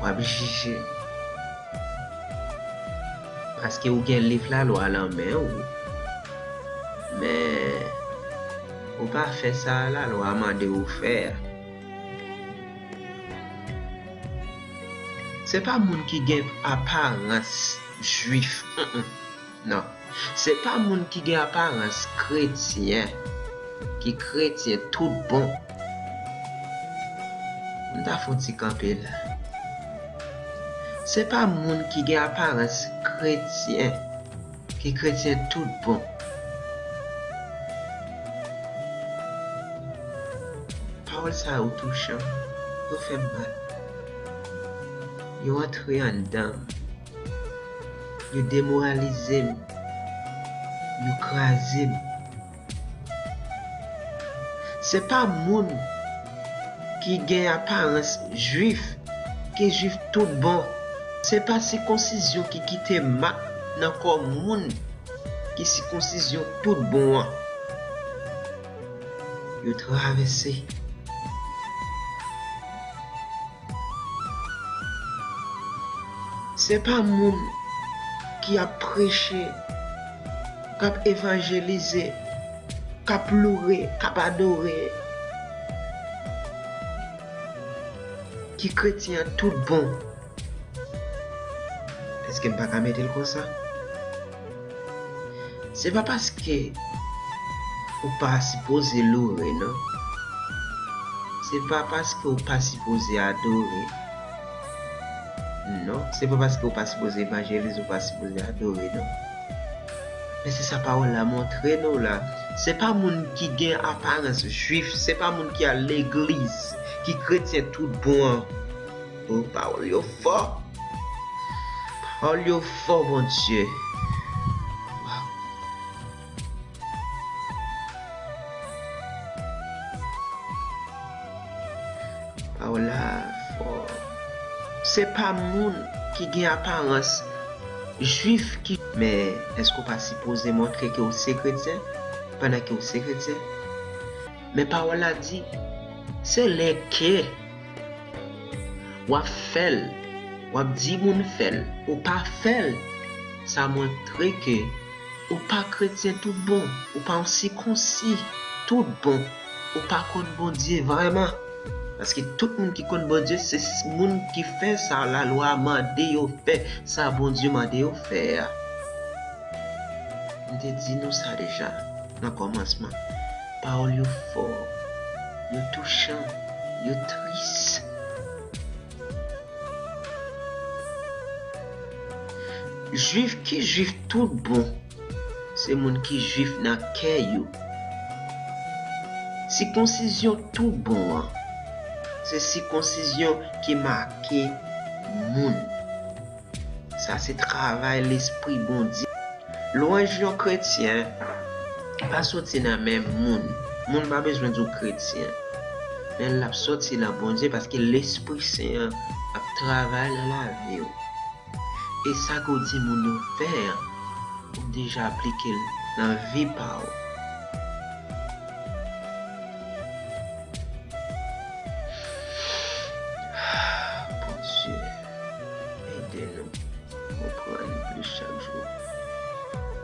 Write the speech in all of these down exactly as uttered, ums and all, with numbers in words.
W ap jije. Paske ou gen liv lalwa nan men w. Men, ou pa fè sa lalwa mande w fè a. Se pa moun ki gen aparans jwif. Mm-mm. Non. Se pa moun ki gen aparans kretyen, ki kretyen tout bon. M ta fè yon ti kanpe la. Se pa moun ki gen aparans kretyen, ki kretyen tout bon. Pawòl sa yo touchan, yo fè m mal. Yo antre anndan m. Yo demoralize m. Yo kraze m. Se pa moun ki gen aparans jwif, ki jwif tout bon. Se pa sikonsizyon ki kite mak nan kò moun ki sikonsizyon tout bon an. Yo travèse. Se pa moun ki ap preche, k ap evanjelize, k ap loure, k ap adore, ki kretyen an tout bon. Èske m pa ka mete l konsa? Se pa paske ou pa sipoze loure, non. Se pa paske ou pa sipoze adore. Non, se pa paske ou pa sipoze evanjelize, ou pa sipoze adore, non. Men se sa pawòl la montre nou la. Se pa moun ki gen aparans jwif, se pa moun ki al legliz, ki kretyen tout bon an. O, pawòl yo fò. Pawòl yo fò, Bondye. Waw. Pawòl la fò. Se pa moun ki gen aparans jwif ki, men èske w pa sipoze montre ke w se kretyen pandan ke w se kretyen? Men pawòl la di, se lè ke w ap fè l, w ap di moun fè l, ou pa fè l, sa montre ke ou pa kretyen tout bon, ou pa yon sikonsi tout bon, ou pa konn Bondye vrèman. Paske tout moun ki konn Bondye, se s-, moun ki fè sa lalwa mande yo fè, sa Bondye mande yo fè a. M te di nou sa deja nan kòmansman. Pawòl yo fò, yo touchan, yo tris. Jwif ki jwif tout bon, se moun ki jwif nan kè yo. Sikonsizyon tout bon an, se sikonsizyon ki make moun. Sa se travay Lespri Bondye. Lwanj yon kretyen pa soti nan men moun. Moun pa bezwen di w kretyen. Men l ap soti nan Bondye paske Lespri Sen an ap travay nan lavi w. E sa ke w di moun yo fè an, ou deja aplike l nan vi pa w. Bondye, ede nou konprann plis chak jou.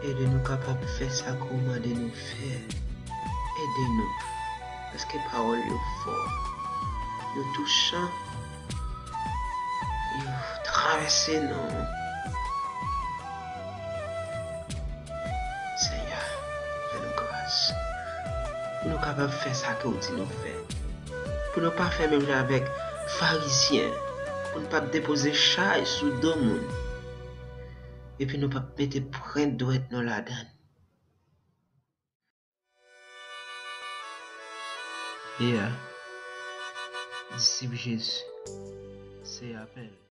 Ede nou kapab fè sa ke w mande nou fè. Ede nou. Paske pawòl yo fò. Yo touchan. Yo travèse nou. Senyè, fè nou gras. Pou nou kapab fè sa ke w di nou fè. Pou nou pa fè menm jan avèk Farizyen. Pou nou pa depoze chay sou do moun. Epi nou pa mete prent dwèt nou ladan l. Yeah. Disip Jezi. Se apèl.